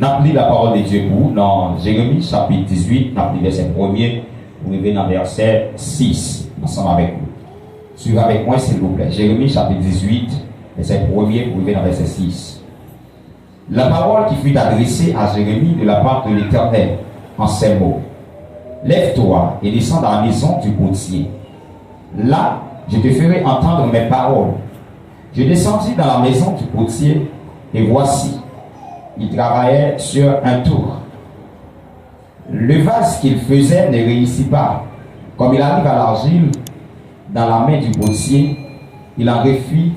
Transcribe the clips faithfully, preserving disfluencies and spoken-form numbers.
N ap li lapawòl de Dye pou ou nan Jeremi chapit dizuit, n ap li vèsè premye pou rive nan vèsè sis ansanm avèk nou. Suiv avèk mwen, silvouplè. Jeremi chapit dizuit, vèsè premye pou rive nan vèsè sis. La parole qui fut adressée à Jérémie de la part de l'Éternel en ces mots. Lève-toi et descends dans la maison du potier. Là, je te ferai entendre mes paroles. Je descendis dans la maison du potier, et voici, il travaillait sur un tour. Le vase qu'il faisait ne réussit pas. Comme il arrive à l'argile dans la main du potier, il en refit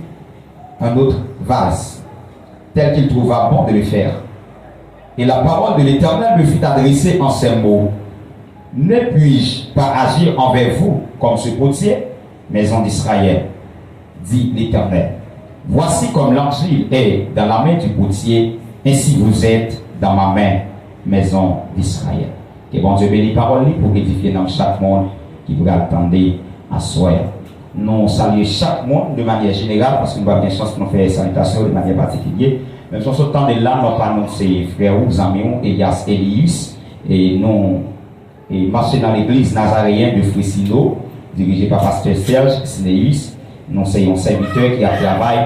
un autre vase, tel qu'il trouva bon de le faire. Et la parole de l'Éternel me fut adressée en ces mots. Ne puis-je pas agir envers vous comme ce potier, maison d'Israël, dit l'Éternel. Voici comme l'argile est dans la main du potier, ainsi vous êtes dans ma main, maison d'Israël. Ke Bondye beni pawòl li pou edifye nanm chak moun ki pral tande aswè a. Nou salye chak moun de manyè jeneral, paske nou pa gen chans pou nou fè salitasyon de manyè patikilye. Menm jan w sot tande l la, nou ap anonse frè ou, zanmi ou, Elias Elius, e nou e mache nan legliz Nazareyen de Fresno, dirije pa pastè Serge Cineus. Nou se yon sèvitè ki ap travay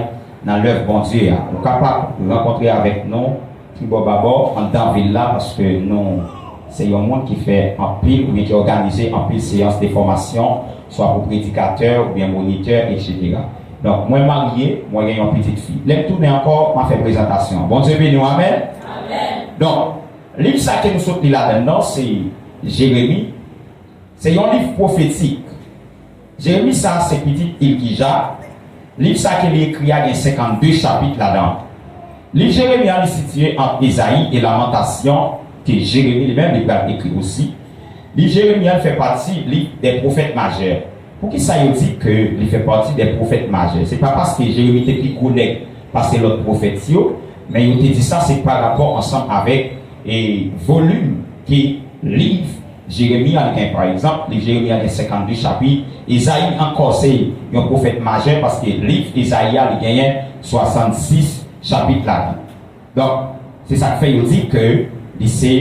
nan lèv Bondye a. Ou kapab rankontre avèk nou tribò babò anndan vil la, paske nou se yon moun ki fè anpil oubyen ki òganize anpil seyans de fòmasyon, swa pou predikatè oubyen monitè, etsetera. Donk, mwen marye, mwen gen yon pitit fi. Lè m tounen ankò, m a fè prezantasyon. Bondye beni w, amèn. Donk, liv sa ke nou sot li ladan l nan, se Jeremi. Se yon liv pwofetik. Jeremi sa a se pitit Ilkija. Liv sa ke li ekri a gen senkannde chapit ladan l. Liv Jeremi an li sitiye ant Ezayi e Lamantasyon ke Jeremi li menm li pral ekri osi. Liv Jeremi an fè pati liv dè pwofèt majè. Poukisa yo di ke li fè pati dè pwofèt majè? Se pa paske Jeremi te pi gwo nèg pase lòt pwofèt yo, men yo te di sa se pa rapò ansanm avèk e volim ke liv Jeremi a li gen. Pa egzanp, liv Jeremi a gen senkannde chapit. Ezayi ankò se yon pwofèt majè paske liv Ezayi a li genyen swasannsis chapit ladan l. Donk, se sa k fè yo di ke li se,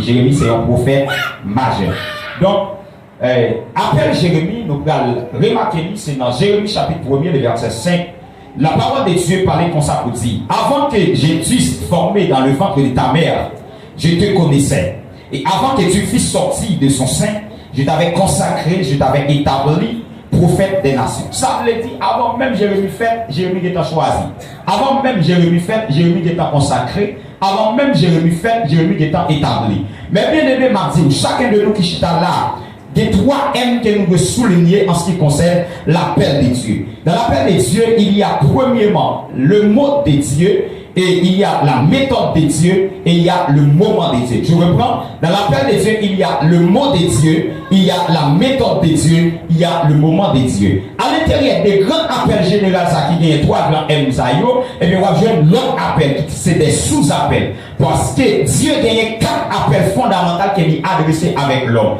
Jeremi se yon pwofèt majè. Donk, eh, apèl Jeremi, nou pral remake li, se nan Jeremi chapit premye, le vèsè senk, la parole de Dieu pale konsa pou di, Avant que je t'eusse formé dans le ventre de ta mère, je te connaissais. Et avant que tu fusses sorti de son sein, je t'avais consacré, je t'avais établi prophète des nations. Sa vle di, avan menm Jeremi fèt, Jeremi gentan chwazi. Avan menm Jeremi fèt, Jeremi gentan konsakre. Avan menm Jeremi fèt, Jeremi gentan etabli. Men byeneme, m ap di w, chaken de nou ki chita la, gen twa M ke nou dwe soulinye an ce qui concerne l'appel de Dieu. Dans l'appel de Dieu, il y a premièrement le mot de Dieu, et il y a la méthode de Dieu, et il y a le moment de Dieu. Je reprends. Dans l'appel de Dieu, il y a le mot de Dieu, il y a la méthode de Dieu, il y a le moment de Dieu. Alenteryè de gran apèl jeneral sa ki genyen twa gran M sa yo, ebyen w ap jwenn lòt apèl ki se de souzapèl. Paske Dye genyen kat apèl fondamantal ke li adrese avèk lòm.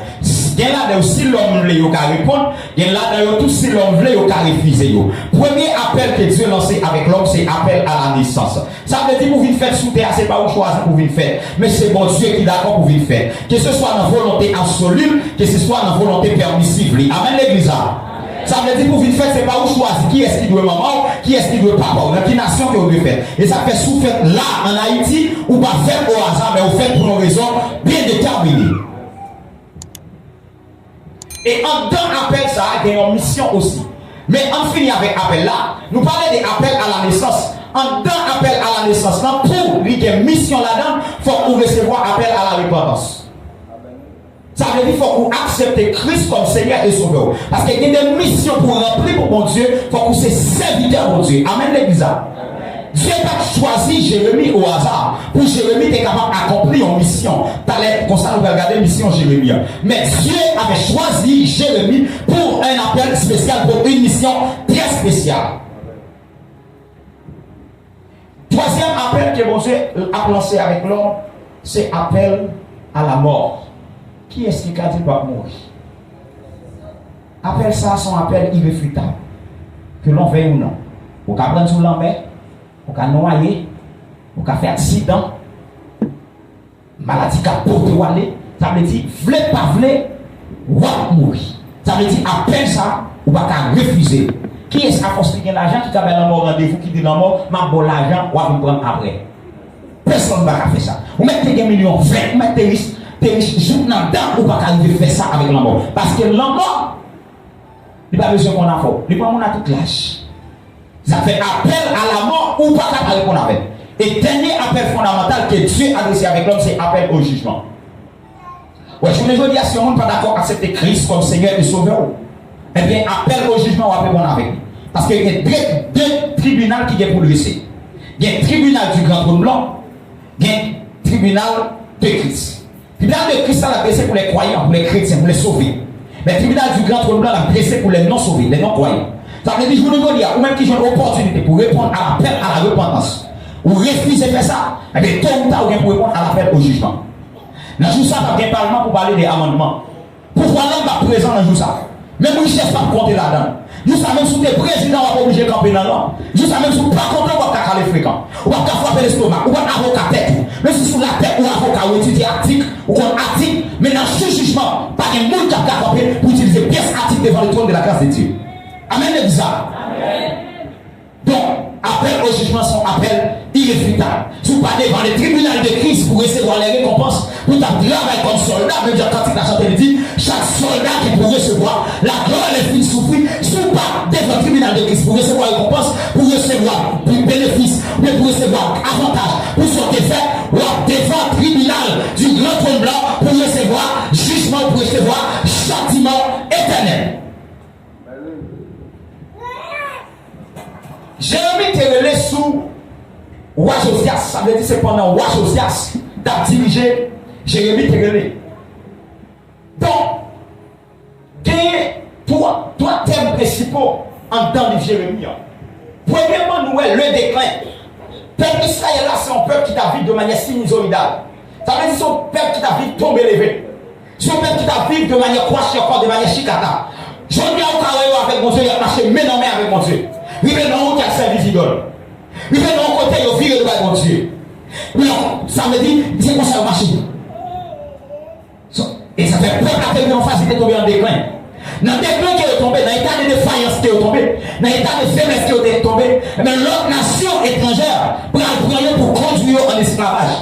Gen ladan yo, si lòm vle, yo ka reponn. Gen ladan yo tou, si lòm vle, yo ka refize yo. Premye apèl ke Dye lanse avèk lòm, se apèl a la nesans. Sa vle di pou vin fèt sou tè a, se pa ou chwazi pou vin fèt, men se Bondye ki dakò pou vin fèt. Keseswa nan volonte absoli l, keseswa nan volonte pèmisiv li. Amèn, legliz la. Sa vle di pou vin fèt, se pa ou chwazi kiyès ki dwe manman w, kiyès ki dwe papa w, nan ki nasyon ke w dwe fèt. E sa k fè si w fèt la, ann Ayiti, ou pa fèt o aza, men ou fèt pou yon rezon byen detèmine. E anndan apèl sa a, gen yon misyon osi. Men ann fini avèk apèl la, nou pale de apèl a la nesans. Anndan apèl a la nesans lan, pou li gen misyon ladan l, fòk ou resevwa apèl a la repantans. Sa vle di fòk ou aksepte Kris kòm Senyè e Sovè w. Paske gen de misyon pou w ranpli pou Bondye, fòk ou se sèvitè Bondye. Amèn, legliz la. Dye pa t chwazi Jeremi o aza pou Jeremi te kapab akonpli yon misyon. Talè konsa nou pral gade misyon Jeremi an. Men Dye avè chwazi Jeremi pou un appel spécial, pour une mission très spéciale. Twazyèm apèl ke Bondye ap lanse avèk lòm, se apèl a la mò. Kiyès ki ka di l p ap mouri? Apèl sa a se yon apèl irefitab. Ke l on vèy ou non, ou ka pran sou lanmè, ou ka nwaye, ou ka fè aksidan. pote w ale, sa vle di, vle pa vle, w ap mouri. Sa vle di, apèl sa, ou pa ka refize l. Kiyès, afòs li gen lajan, ki ka bay lanmò randevou, ki di lanmò, "M ap ba w lajan, w ap vin pran m apre"? Pèsonn pa ka fè sa. Ou mèt te gen milyon ven, ou mèt te rich, te rich jouk nan dan, ou pa ka rive fè sa avèk lanmò. Paske lanmò, li pa bezwen konn afè w. Li pran moun a tout laj. Sa fè apèl a lanmò, ou pa ka pa reponn avè l. E dènye apèl fondamantal ke Dye adrese avèk lòm, se apèl o jijman. Wè, jounen jodi a, si yon moun pa dakò aksepte Kris kòm Senyè e Sovè w, ebyen, apèl o jijman w ap reponn avèk li. Paske gen de, de tribinal ki gen pou drese. Gen tribinal du grand trône blanc, gen tribinal de Christ. Tribinal de Christ la, l ap drese pou lè kwayan, pou lè kretyen, pou lè sove. Men tribinal du grand trône blanc la, l ap drese pou lè non sove, lè non kwayan. Sa vle di, jounen jodi a, ou menm ki jwenn opòtinite pou reponn a lapèl a la repantans, ou refize fè sa, ebyen, to ou ta, ou gen pou reponn a lapèl o jijman. Nan jou sa, p ap gen palman pou pale de amannman. Pouvwa lanng p ap prezan nan jou sa. Menm richès p ap konte ladan l. Jou sa, menm si w te prezidan, w ap oblije kanpe nan ran. Jou sa, menm si w pa kontan, w ap ka kale frekan. W ap ka frape lestomak. Ou konn avoka tèt ou. Menm si sou latèt ou avoka, ou etidye atik, ou konn atik, men nan jou jijman, pa gen moun k ap ka kanpe pou itilize pyès atik devan le trône de la grâce de Dieu. Amèn, legliz la. Donk, apèl o jijman se yon apèl irefitab. Si w pa devan le tribinal de Christ pou resevwa lè rekonpans, pou w t ap travay kòm sòlda, menm jan kantik la chante, li di, chak sòlda ki pou resevwa la glwa lè l fin soufri, si w pa devan tribinal de Christ pou resevwa rekonpans, pou resevwa benefis, oubyen pou resevwa avantaj pou sa w te fè, w ap devan tribinal du grand trône blanc pou resevwa jijman, pou resevwa chatiman etènèl. Jeremi te rele sou wa Jozyas, sa vle di se pandan wa Jozyas t ap dirije, Jeremi te rele. Donk, genyen twa, twa tèm prensipo anndan liv Jeremi an. Premyèman, nou wè le déclin. Pèp Izrayèl la, se yon pèp ki t ap viv de manyè sinuzoidal. Sa vle di se yon pèp ki t ap viv tonbe leve. Se yon pèp ki t ap viv de manyè kwashiòkò, de manyè chikata. Jodi a, ou ka wè yo avèk Bondye, y ap mache men nan men avèk Bondye. Rive nan yon wout, y ap sèvi zidòl. Rive nan yon kote, yo vire do bay Bondye. Men sa vle di, se konsa yo mache. So, e sa fè pèp la te rive yon faz li te tonbe an deklen. Nan deklen ke yo tonbe, nan eta de defayans ke yo tonbe, nan eta de feblès ke yo te tonbe, men lòt nasyon etranjè pral pran yo pou kondwi yo an esklavaj.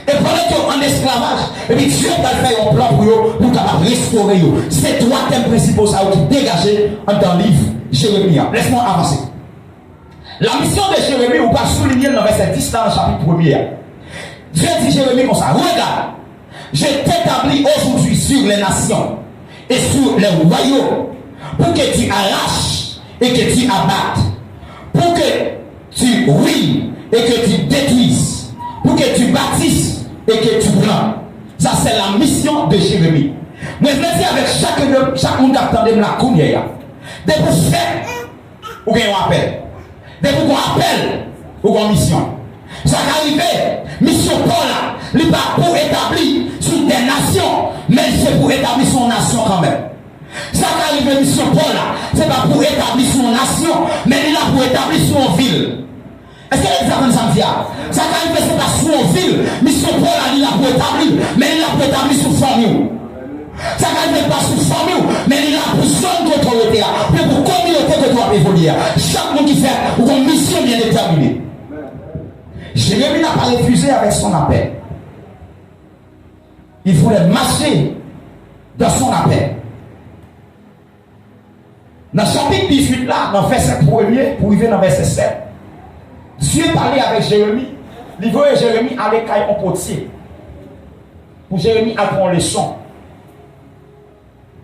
E pandan ke yo an esklavaj, epi Dye pral fè yon plan pou yo, pou kapab restore yo. Se twa tèm prensipal sa yo ki degaje anndan liv Jeremi an. Lès mwen avanse. La mission de Jérémie, ou pral soulinye l nan vèsè dis la, nan chapit premye a. Dye di Jeremi konsa, regarde, je t'établis aujourd'hui sur les nations et sur les royaumes, pour que tu arraches et que tu abattes, pour que tu ruines et que tu détruises, pour que tu bâtisses et que tu plantes. Ça, c'est la mission de Jérémie. Mwen vle di avèk chak, chak moun k ap tande m la kounye a, depi w fèt, ou gen yon apèl. Depi w gen yon apèl, ou gen yon misyon. Sa ka rive, misyon pa w la, li pa pou etabli sou de nasyon, men se pou etabli sou yon nasyon kanmenm. Sa ka rive, misyon pa w la, se pa pou etabli sou yon nasyon, men li la pou etabli sou yon vil. Èske legliz la konn sa m di a? Sa ka rive, se pa sou yon vil, misyon pa w la, li la pou etabli, men li la pou etabli sou fanmi w. Sa ka rive pa sou fanmi w, men li la pou zòn kote w rete a, oubyen pou kominote kote w ap evolye a. Chak moun ki fèt, ou gon misyon byen detèmine. Jérémie n'a pas refusé avec son appel. Il voulait marcher dans son appel. Nan chapit dizuit la, nan vèsè premye pou rive nan vèsè sèt, Dye pale avèk Jeremi, li voye Jeremi ale kay yon potye pou Jeremi al pran yon leson.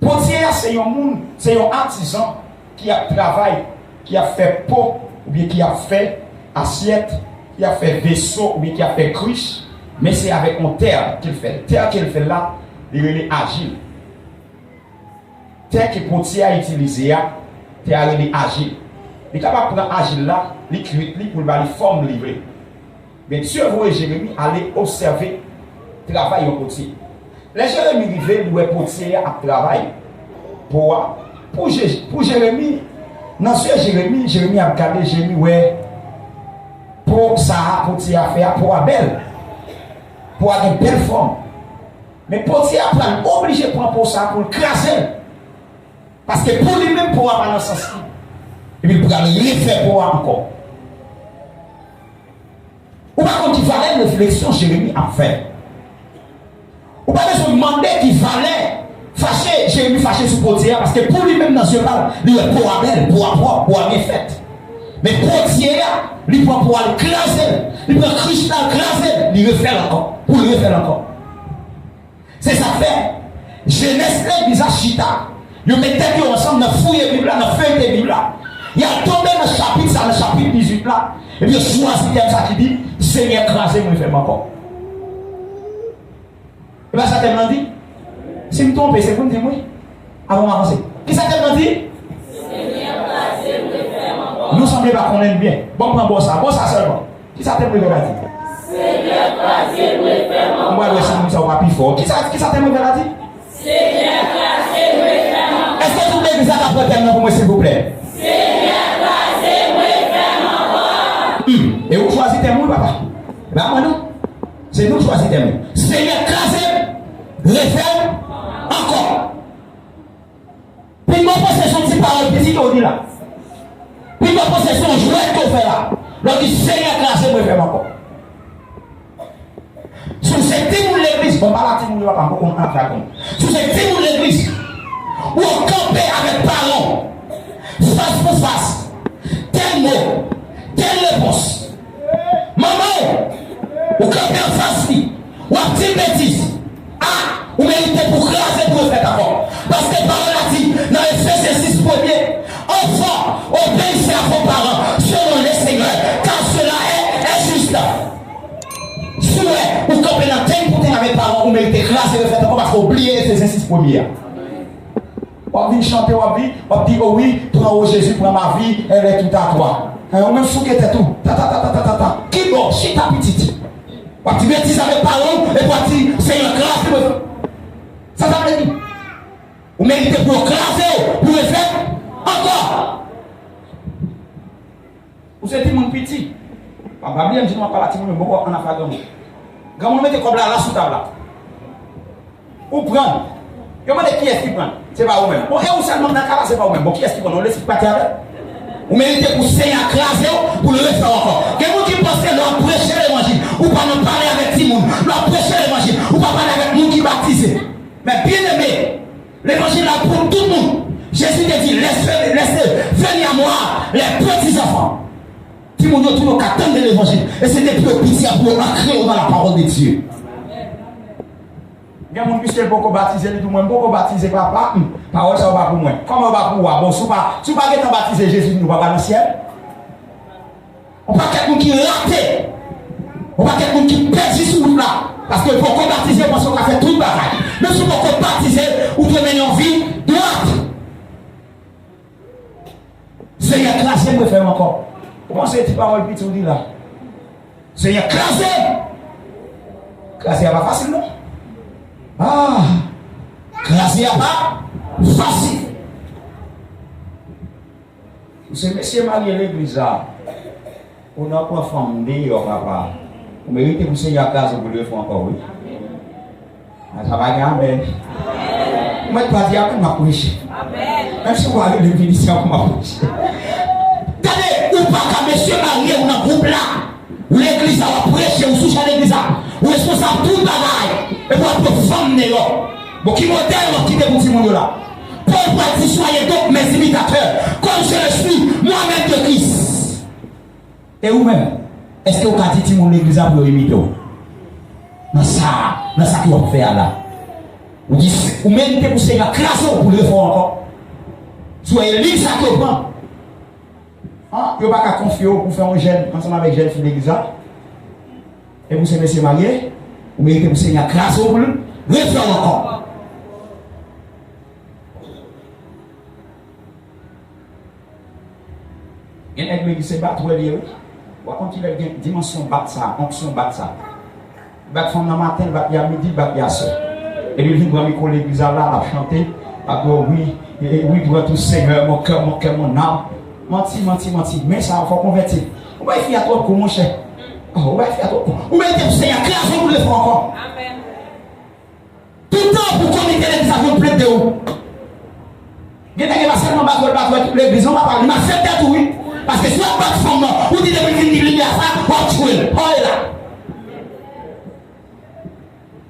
Potye a se yon moun, se yon atizan ki ap travay, ki ap fè po, oubyen ki ap fè asyèt, ki ap fè veso, oubyen ki ap fè krich, men se avèk yon tè ke l fè l. Tè ke l fè l la, li rele ajil. Tè ke potye a itilize a, tè a rele ajil. Li kapab pran ajil la, li kwit li pou l ba li fòm li vle. Men Dye voye Jeremi ale obsève travay yon potye. Lè Jeremi rive, li wè potye a ap travay po a. Pou Je-, pou Jeremi, nan zye Jeremi, Jeremi ap gade, Jeremi wè po sa a, potye a fè a, po a bèl. Po a gen bèl fòm. Men potye a pral oblije pran po sa pou l kraze l. Paske pou li menm, po a pa nan sans li. Epi l pral refè po a ankò. Ou pa konn ki valè refleksyon Jeremi ap fè. Ou pa bezwen mande ki valè fache, Jeremi fache sou potye a, paske pou li menm nan zye pa l, li wè po a bèl, po a pwòp, po a byen fèt. Men potye a, li pran po a, li kraze l, li pran krich la, l kraze l, li refè l ankò, pou l refè l ankò. Se sa k fè, jenès legliz la chita. Yo met tèt yo ansanm nan fouye Bib la, nan feyte Bib la. Y al tonbe nan chapit sa, nan chapit dizuit la. Epi yo chwazi tèm sa ki di, Senyè, kraze m, refè m ankò. E pa sa tèm lan di? Si m twonpe, se pou n di m wi. Avan m avanse. Kisa tèm lan di? Senyè, kraze m, refè m ankò. Nou sanble pa konnen l byen. Bon, m pran bò sa, bò sa sèlman. Kisa tèm refè la di? Senyè, kraze m, refè m ankò. M pral wè si moun sa yo pa pi fò. Kisa, kisa tèm refè la di? Senyè, kraze m, refè m ankò. Èske tout legliz la ka pran tèm nan pou mwen, silvouplè? Senyè, kraze m, refè m ankò. Hmm. E ou chwazi tèm ou, papa. E pa mwen, non. Se nou k chwazi tèm yo. Senyè, kraze m, refè m ankò. Pinga w panse se yon ti pawòl piti ke w di la. Pinga w panse se yon jwèt ke w fè la. Lè w di, Senyè, kraze m, refè m ankò. Si w se timoun legliz, bon, m pale a timoun yo, papa, m poko antre adan. Si w se timoun legliz, ou kanpe avèk paran w, fas pou fas, tèl mo, tèl repons. Manman w, ou kanpe anfas li, w ap di l betiz. A, ou merite pou kraze, pou refèt ankò. Paske pawòl la di, nan Efesyen sis premye, Enfants, obéissez à vos parents, selon le Seigneur, car cela est, est juste. Si w wè, ou kanpe nan tèt pou tèt avèk paran w, ou merite kraze, refèt ankò, paske w bliye Efesyen sis premye a. W ap vin chante, w ap vin, w ap di, o wi, pran, o Jezi, pran ma vi, elle est tout à toi. Hein, ou menm souke tèt ou. Ta, ta, ta. Kibò, chita pitit. W ap di betiz avèk paran w, epi w ap di, Senyè, kraze mwen. Sa sa vle di? Ou merite pou yo kraze w, pou yo fè ankò. Ou se timoun piti. Pa, pa bliye m di nou ap pale a timoun yo, m poko ann afè a granmoun. Granmoun mete kòb la la sou tab la. Ou pran l. Yo mande kiyès ki pran l. Se pa ou menm. Bon, e ou sèlman nan ka la, se pa ou menm. Bon, kiyès ki pran l? Ou lesi pati avè l. Ou merite pou Senyè a kraze w, pou l refè w ankò. Gen moun ki panse lè w ap preche levanjil, ou pa nan pale avèk timoun. Lè w ap preche levanjil, ou pa pale avèk moun ki batize. Men byeneme, levanjil la pou tout moun. Jezi te di, laissez, laissez venir à moi les petits enfants. Timoun yo tou yo ka tande levanjil. E se depi yo piti a pou yo ankre yo dans la parole de Dieu. Gen moun, piske l poko batize, li di, mwen m poko batize, papa, hmm, pawòl sa yo pa pou mwen. Kòman yo pa pou ou a? Bon, si w pa, si w pa gentan batize, Jezi di nou pa pral nan syèl. Yon pakèt moun ki rate. Yon pakèt moun ki pèdi sou wout la. Paske yo poko batize, yo panse yo ka fè tout bagay. Men si w poko batize, ou dwe mennen yon vi dwat. Senyè, kraze m, refè m ankò. Ou panse ti pawòl piti w di la? Senyè, kraze m! Kraze a pa fasil, non. Ah! Kraze a pa fasil. Ou se mesye marye legliz la. Ou nan pran fanm deyò, papa. Ou merite pou Senyè a kraze w pou l refè w ankò, wi. Sa pa gen amèn. Ou mèt pa di amèn, m ap preche. Menm si w pa rele minisya pou m ap preche. Tande, ou pa ka mesye marye, ou nan gwoup la. Legliz la, w ap preche, ou sou chan legliz la. Ou responsab tout bagay. Epi w ap pran fanm deyò. Bon, ki modèl w ap kite pou timoun yo la? Pòl pral di, soyez donc mes imitateurs, comme je le suis moi-même de Christ. E ou menm, èske w ka di timoun legliz la pou yo imite w? Nan sa, nan sa ke w ap fè a la. Ou di, ou merite pou Senyè a kraze w pou l refè w ankò. Si w wè e liv sa ke w pran. An, yo pa ka konfye w pou fè yon jèn ansanm avèk jèn fi legliz la. E pou se mesye marye, ou merite pou Senyè a kraze w pou l refè w ankò. Gen nèg legliz se bat wè l ye wi. Ou pa konn kilè l gen dimansyon bat sa, onksyon bat sa. Li bat fanm nan maten, li bat li a midi, li bat li a swè. Epi l vin pran mikwo legliz la la, l ap chante, l ap di w wi, e, e, wi, pran tou Senyè, mon cœur, mon cœur, mon âme. Manti, manti, manti. Men sa, fò w konvèti. Ou bay fi a twòp kou, monchè. Oh, ou bay fè twòp. Ou merite pou Senyè kraze w pou l refè w ankò. Tout tan pou komite legliz la vin plede w. Gen nèg e pa sèlman batwèl, batwèl tout legliz non papa, li malfektè tou wi. Paske si w ap bat fanm nan, ou di depi l vin di limyè sa, w ap tchwe l. Paske la.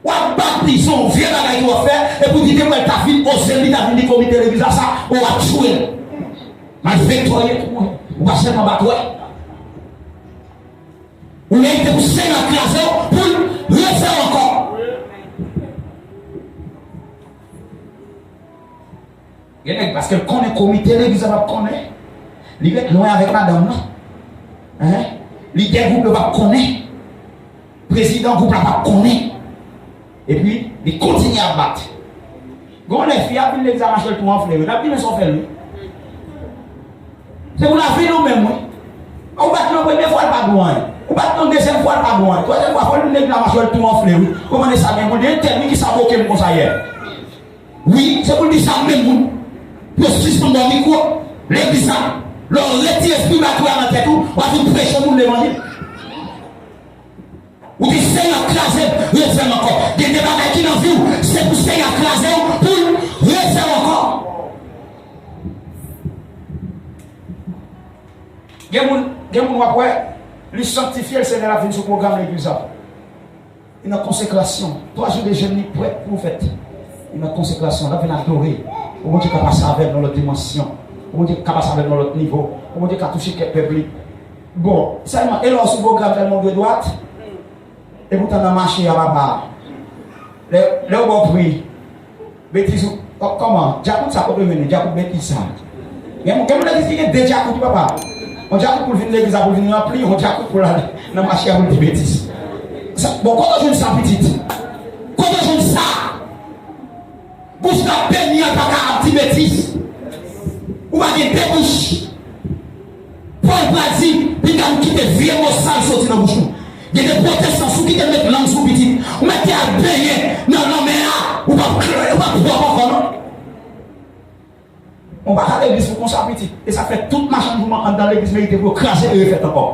W ap bat li, se yon vye bagay ke w ap fè, epi w di depi l ta vin oze l, li ta vin di komite legliz la sa, w ap tchwe l. Malfektè w ye tou wi. Ou pa sèlman batwèl. Ou merite pou Senyè kraze w, pou l refè w ankò. Gen nèg, paske l konnen komite legliz la p ap konnen, li ret lwen avèk madanm nan. Hein? Lidè gwoup yo p ap konnen. Prezidan gwoup la p ap konnen. Epi, li kontinye ap bat. Gon lè fi a ap vin legliz la mache l tou anfle wi. L ap vin men sa w fè l wi. Se pou lavi nou menm wi. Ou bat nan premye fwa l pa di w anyen. Ou bat nan dezyèm fwa l pa di w anyen. Twazyèm fwa fò l vin legliz la mache l tou anfle wi. Kòman sa gen moun, gen entèl wi ki sabote m konsa yè. Wi, se pou l di sa menm moun. Pou yo sispann ba w mikwo. Legliz la, lè w retire espri batwè a nan tèt ou, w ap vin preche moun levanjil. Ou di Senyè kraze m, refè m ankò. Gen de bagay ki nan vi w, se pou Senyè kraze w, pou l refè w ankò. Gen moun, gen moun w ap wè, li sanktifye l, Senyè l ap vin sou pwogram legliz la. Li nan konsekrasyon. Twa jou de jèn li prèt pou fèt. Li nan konsekrasyon. L ap vin adore. O Bondye ka pase avè l nan lòt dimansyon. O Bondye ka pase avè l nan lòt nivo. O Bondye ka touche kè pèp li. Bon, sèlman, e lè w sou pwogram tèlman w dwe dwat? Epoutan nan mache a papa. Lè, lè w ba w pri. Betiz ou, kò-, kòman? Djakout sa kote w jwenn li? Djakout betiz sa. Gen moun, gen moun legliz ki gen de djakout wi papa. Yon djakout pou l vin legliz la, pou l vin ranpli, yon djakout pou l al nan mache a pou l di betiz. Sa, bon, kote w jwenn sa pitit? Kote w jwenn sa? Bouch k ap beni an pa ka ap di betiz. Ou pa gen de bouch. Pòl pral di, piga m kite vye mo sal soti nan bouch ou. Gen de pwotestan, si w kite l met lang sou pitit, ou mèt te al benyen nan lanmè a, ou p ap, ou p ap pwòp ankò non. Ou pa ka legliz pou konsa pitit. E sa fè tout machann jouman anndan legliz merite pou yo kraze e refèt ankò.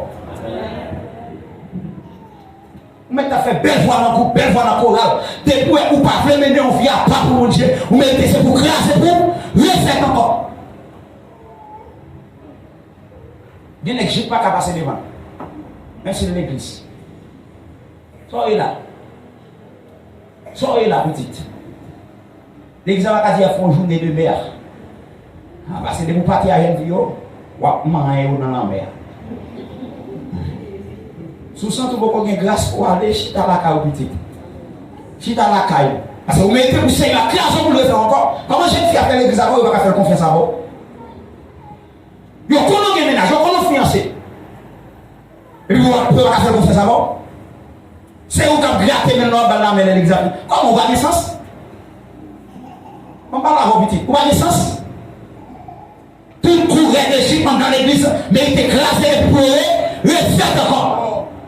Ou mèt ap fè bèl vwa nan gwoup, bèl vwa nan koral. Depi w wè ou pa vle mennen yon vi apa pou Bondye, ou merite se pou kraze pou refèt ankò. Gen nèg jip pa ka pase devan. Menm si l legliz. Sa w ye la? Sa w ye la, pitit? Legliz la pa ka di y ap fè yon jounen de mè. A, paske depi w pati a jèn fi yo, w ap manyen yo nan lanmè a. Si w santi w poko gen gras pou w ale, chita lakay ou, pitit. Chita lakay ou. Paske ou merite pou Senyè a kraze w pou l refè w ankò. Kòman jèn fi a fè legliz avè w, yo pa ka fè l konfyans avè w? Yo konnen w gen mennaj, yo konnen w fiyanse. Epi pou yo pa ka fè l konfyans avè w? Se ou k ap grate men l nan w ap ba l lamen lè legliz ap vini. Kòman ou pa gen sans? Mwen pale avè w pitit. Ou pa gen sans? Tout kourè de jip anndan legliz merite kraze epi pou yo re-, refèt ankò.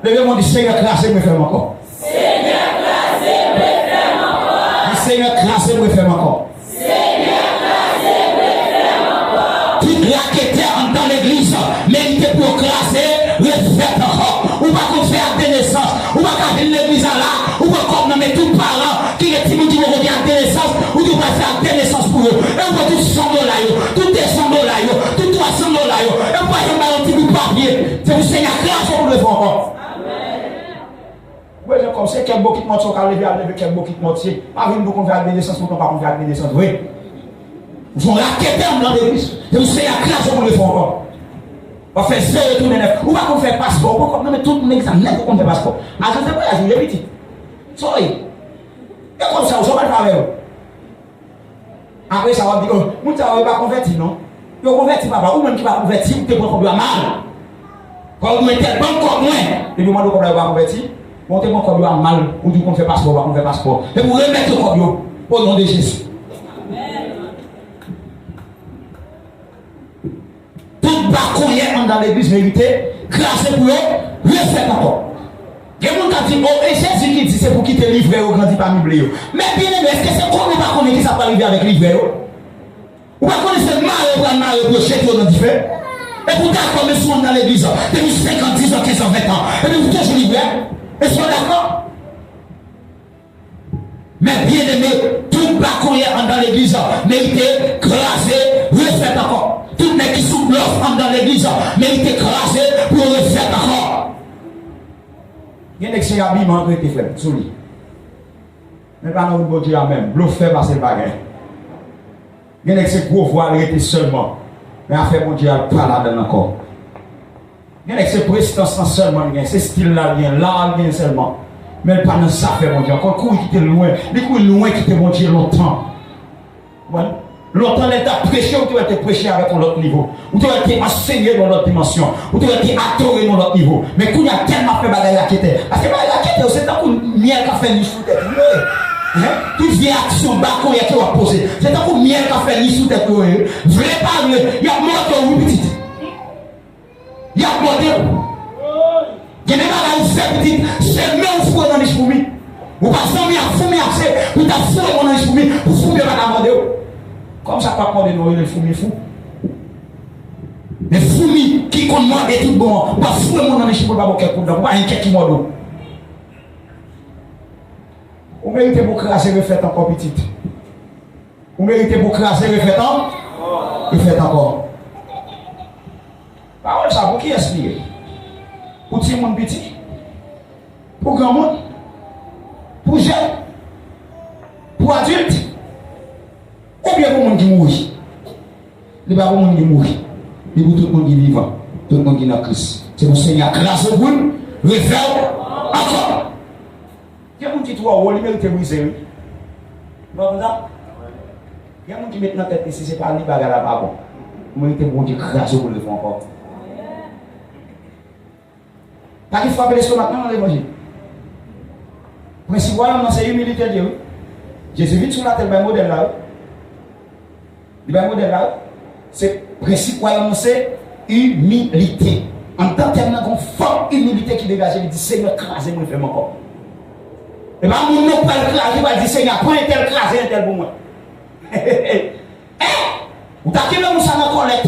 Leve men w di, Senyè, kraze m, refè m ankò. Senyè, kraze m, refè m ankò. Di, Senyè, kraze m, refè m ankò. Senyè, kraze m, refè m ankò. Tout raketè anndan legliz merite pou yo kraze, refèt ankò. Ou pa konn fè ak de nesans. Ou pa ka vin legliz la la, ou pran kòb nan men tout paran ki gen timoun ki poko gen ak de nesans, ou di w pral fè ak de nesans pou yo. E ou pran tout san dola yo, tout de san dola yo, tout twa san dola yo, e ou pa janm ba yo yon ti bout papye. Se pou Senyè a kraze w pou l refè w ankò. Ou bezwen kòb, se kèk bokit mòtye w ka leve al leve kèk bokit mòtye. Pa vin di w konn fè ak de nesans, poutan w pa konn fè ak de nesans vre. Ou se yon raketè anndan legliz. Se pou Senyè a kraze w pou l refè w ankò. W ap fè zewo tounen nèf. Ou pa konn fè paspò, ou pran kòb nan men tout moun legliz la nèt ou konn fè paspò. Ajans de vwayaj ou ye pitit. Sa w ye? E kòb sa yo, sa w pral fè avè yo? Apre sa, w ap di, oh, moun sa yo, yo pa konvèti, non. Yo konvèti, papa. Ou menm ki pa konvèti, ou te pran kòb yo a mal. Kòb mwen, tèl bank kòb mwen. Epi yo mande w kòb la, yo pa konvèti. Bon, ou te pran kòb yo a mal. Ou di w konn fè paspò, ou pa konn fè paspò. Epi w remèt yo kòb yo. O non de Jezi. Tout bakonyè anndan legliz merite kraze pou yo refèt ankò. Gen moun k ap di, o, e Jezi ki di se pou kite livrè yo grandi pami ble yo. Men byeneme, èske se konnen w pa konnen kisa k pral rive avèk livrè yo? Ou pa konnen se mare yo pral mare pou yo jete yo nan dife? Epi w dakò, men si w anndan legliz, depi senkant, diz an, kenz an, ven an, epi w toujou li vrè, èske w dakò? Men byeneme, tout bakonyè anndan legliz merite kraze, refèt ankò. Tout nèg ki sou blòf anndan legliz merite kraze pou yo refèt ankò. Gen nèg se abiman l rete, frè m, sou li. Men pa nan wout Bondye a menm. Blofè pase l pa gen. Gen nèg se gwo vwa l rete sèlman. Men afè Bondye a l pa ladan l ankò. Gen nèg se prestans lan sèlman l gen, se stil la l gen, la a l gen sèlman. Men l pa nan zafè Bondye ankò, l kouri kite l lwen. Li kouri lwen kite Bondye lontan. Konprann? Lontan lè l t ap preche, ou te wè l te preche avèk yon lòt nivo. Ou te wè l te ansenye nan yon lòt dimansyon. Ou te wè l te adore nan yon lòt nivo. Men kounye a tèlman ap fè bagay raketè. Paske bagay raketè yo, se tankou myèl k ap fè nich sou tèt ou yo ye. Hein? Tout vye aksyon bakonyè ke w ap poze, se tankou myèl k ap fè nich sou tèt ou yo ye. Vle pa vle, y ap mòde w wi pitit. Y ap mòde w. Gen de bagay ou fè pitit, se men w foure nan nich foumi. Ou pa zanmi ak foumi ase pou w ta foure men w nan nich foumi, pou foumi yo pa ta mòde w. Kòm sa k p ap mòde nou, yo rele l foumi fou. Men foumi ki konn mòde tout bon an, ou pa foure men w nan nich li pou l pa ba w kèk kout dan, pou pa gen kèk ki mòde w. Ou merite pou w kraze refèt ankò pitit. Ou merite pou w kraze refèt an, refèt ankò. Pawòl sa pou kiyès li ye? Pou timoun piti? Pou granmoun? Pou jèn? Pou adilt? Oubyen pou moun ki mouri? Li pa pou moun ki mouri. Li pou tout moun ki vivan. Tout moun ki nan Kris. Se pou Senyè a kraze w pou l refè w ankò. Gen moun ki twò wo, li merite brize, wi. Ou pa konn sa? Gen moun ki met nan tèt li, si se pa li, bagay la pa bon. Ou merite pou Bondye kraze w pou l refè w ankò. Pa gen frape lestomak non nan levanjil. Prensip wayòm nan se imilite l ye, wi. Jezi vin sou latè, l bay modèl la, wi. Li bay modèl la, wi. Se prensip wayòm nan se imilite. Anndan tèm nan, gen yon fòm imilite ki degaje, li di, Senyè, kraze m, refè m ankò. E pa moun nan pral kraze, li pral di, Senyè, pran entèl, kraze entèl pou mwen. Eh! Ou ta kenbe moun sa nan kòlèt.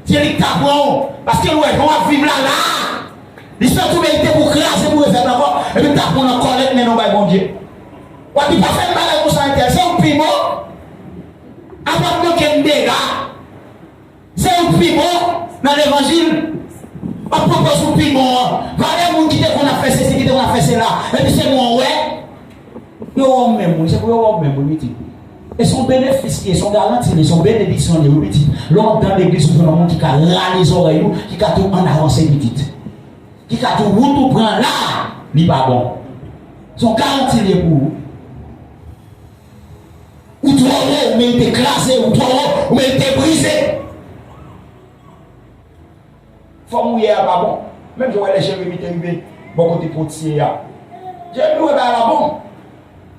Se li k ta pran w. Paske l wè jan w ap viv la, la. Li santi w merite pou kraze, pou refèt ankò. Epi l ta pran w nan kòlèt, mennen w bay Bondye. W ap di, pa fè m bagay konsa, entèl. Se ou k pi bon. A p ap manke m dega. Se ou k pi bon nan levanjil. W ap pwopoze ou pi bon an. Valè moun ki te konn ap fè sesi, ki te konn ap fè sela. Epi se mwen w wè. Yo wè w menm, wi. Se pou yo wè w menm, wi, pitit. E se yon benefis li ye, se yon garanti li ye, se yon benediksyon li ye, wi, pitit. Lè w anndan legliz, ou jwenn yon moun ki ka rale zòrèy ou, ki ka di w ann avanse, pitit. Ki ka di w wout ou pran la, li pa bon. Se yon garanti li ye pou ou. Ou twò wo, ou merite kraze, ou twò wo, ou merite brize. Fòm ou ye a pa bon. Menm jan w wè lè Jeremi te rive bò kote potye a. Jeremi wè bagay la bon.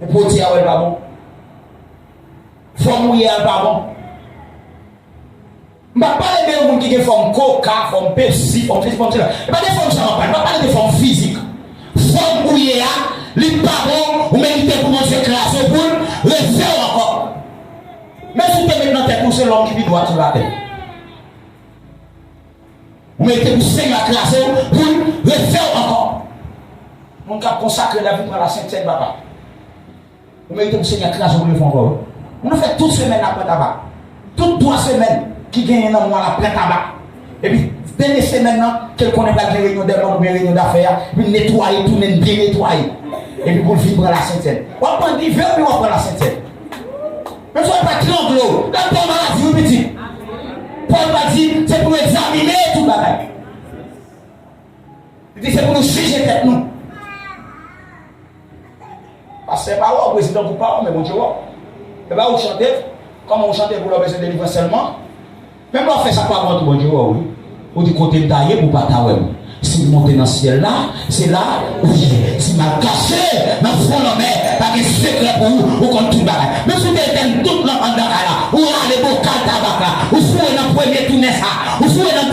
Men potye a wè l pa bon. Fòm ou ye a l pa bon. M pa pale de yon moun ki gen fòm koka, fòm pepsi, fòm sesi, fòm sela. E pa de fòm sa m ap pale. M pa pale de fòm fizik. Fòm ou ye a, li pa bon, ou merite pou Bondye kraze w pou l refè w ankò. Men si w te met nan tèt ou se lòm ki pi dwat sou latè. Ou merite pou Senyè a kraze w, pou l refè w ankò. Moun k ap konsakre lavi pran lasentèn, papa. Ou merite pou Senyè a kraze w, pou l refè w ankò, wi. Moun nan fè tout semèn la pran tabak. Tout twa semèn ki genyen nan mwa la pran tabak. Epi, dènye semèn nan, ke l konnen pral gen reyinyon dè manm oubyen reyinyon dafè a, epi l netwaye, tounen l byen netwaye. Epi pou l vin pran lasentèn. W ap pran diven oubyen w ap pran lasentèn? Menm si w pa trangle w, l ap ba w maladi, wi, pitit. Pòl pa di, se pou nou egzamine tout bagay. Li di, se pou nou jije tèt nou. Pastè pa wè w, prezidan gwoup pa wè w, men Bondye wè w. E pa ou k chante, kòman ou chante pou lè w bezwen delivrans sèlman? Menm lè w fè sa k pa bon an tou, Bondye wè w, wi. Ou di, kote m ta ye pou w pa ta wè m? Si m monte nan syèl la, se la ou ye. Si m al kache nan fon lanmè, pa gen sekrè pou ou, ou konn tout bagay. Menm si w te etèn tout lanp anndan kay la, ou rale bokal tabak la, ou foure nan premye tounen sa, ou foure nan